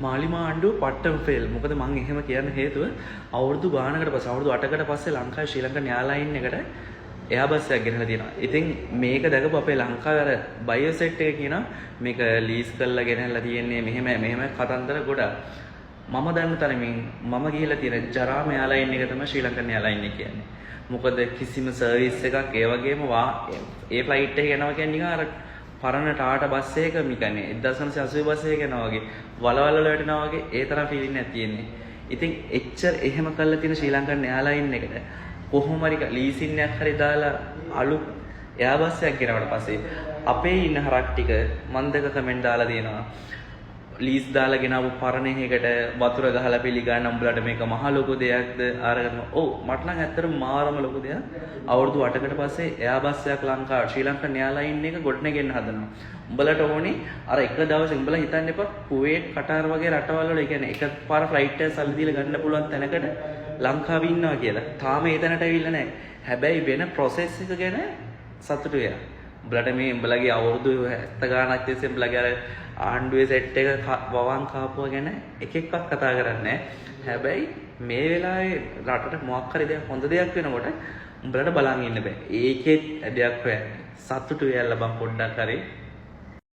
මාලිමා ආණ්ඩුව පට්ටම ෆේල්. මොකද මං එහෙම කියන්න හේතුව, අවුරුදු ගානකට පස්සේ, අවුරුදු 8කට පස්සේ ලංකාවේ ශ්‍රී ලංකන් එයාලයින් එකට එයාබස් එකක් ගෙනලා තියෙනවා. ඉතින් මේක දැකපු අපේ ලංකාවේ අර බයර් සෙට් එක කියනවා මේක ලීස් කරලා ගෙනල්ලා තියෙන්නේ මෙහෙම මෙහෙම කතන්දර ගොඩක්. මම දන්න තරමින් මම ගිහිල්ලා තියෙන ජරාම එයාලයින් එක තමයි ශ්‍රී ලංකන් එයාලයින් එක කියන්නේ. මොකද කිසිම සර්විස් එකක්, ඒ වගේම වා ඒ ෆ්ලයිට් එක යනවා කියන්නේ නිකන් අර පරණ ටාටා බස් එකක නිකන්නේ 1980 බස් එකක යනවා වගේ, වලවල් වල වැටෙනවා වගේ, ඒ තරම් ෆීලිං එකක් තියෙන්නේ. ඉතින් එච්චර එහෙම කරලා තියෙන ශ්‍රී ලංකන් එයාලයින් එකට කොහොම හරි ලීසින් එකක් හරි දාලා අලුත් එයාබස් එකක් ගෙනාවට පස්සේ අපේ ඉන්න හරක් ටික මන් දැක කමෙන්ට් දාලා තියෙනවා, ලීස් දාලා ගෙනාවු පරණ එකකට වතුර ගහලා පිළිගන්න උඹලට මේක මහ ලොකු දෙයක්ද අරගෙන. ඔව්, මට නම් ඇත්තටම මාරම ලොකු දෙයක්. අවුරුදු 8කට පස්සේ එයාබස් එකක් ලංකාවට ශ්‍රී ලංකන් එයාලයින් එක ගොඩනගෙන්න හදනවා. උඹලට ඕනේ අර එක දවසේ, උඹලා හිතන්න එපා කුවේට්, කටාර් වගේ රටවල් වල, ඒ කියන්නේ එකපාර ෆ්ලයිට් එක සල්ලි දීලා ගන්න පුළුවන් තැනකට ලංකාවේ ඉන්නවා කියලා. තාම ඒ තැනට ඇවිල්ලා නැහැ. හැබැයි වෙන ප්‍රොසෙස් එක ගැන සතුටු වෙනවා. උඹලට මේ උඹලගේ අවුරුදු 70 ගාණක් තිස්සේ උඹලගේ අර ආණ්ඩුවේ සෙට් එක වවන් කාපුවා ගැන එක එක්කක් කතා කරන්නේ නැහැ. හැබැයි මේ වෙලාවේ රටට මොකක් හරි දෙයක්, හොඳ දෙයක් වෙනකොට උඹලට බලන් ඉන්න බෑ. ඒකෙත් දෙයක් හොයන්නේ. සතුටු වෙයල්ලා බං පොඩ්ඩක් හරි.